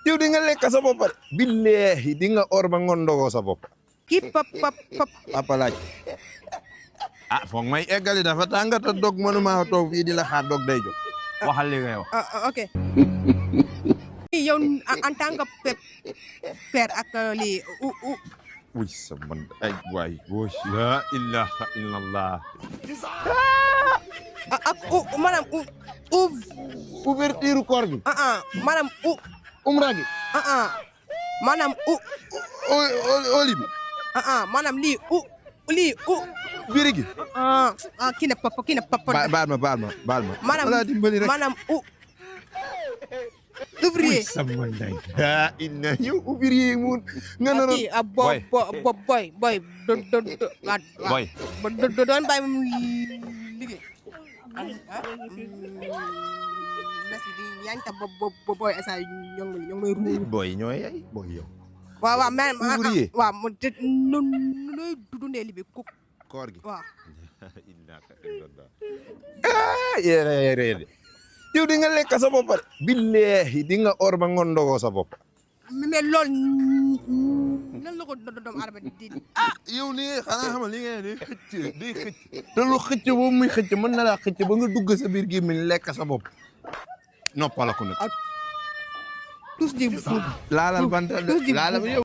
yow di nga lekk sa bopp billahi di nga or ba ngondogoo sa bopp ki pap papa laaj foog may eggali dafa tàngata dog mënuma toog fii di la xaar dog day jot waxal li ngay wax ok yow en tant que père ak lii uy sama ay waay gosh la ilaha illallah ak maanaam ouverture koor gi maanaam umra gi maanaam oli bi maanaam lii biri gi kii na papa baal ma maanaam ouvrier sama nday inna yow ouvrier mu nga naroon boy doon bàyyi mu liggéey merci di yaa ngi tax boy asa ñoo ngi may ruur boy ñooy ay boy yow waaw mais ouvrier waaw mu nooy dundee li bi koor gi waaw yéere yow di nga lekk sa bopp billahi di nga or ba ngondogoo sa bopp mais loolu nan la ko doomu aadama di yow nii xanaa xamal li ngay day xëcc te lu xëcc boobu muy xëcc mën na laa xëcc ba nga dugg sa biir gémmiñ lekk sa bopp noppala ko nag tous di laalal banta laalal yow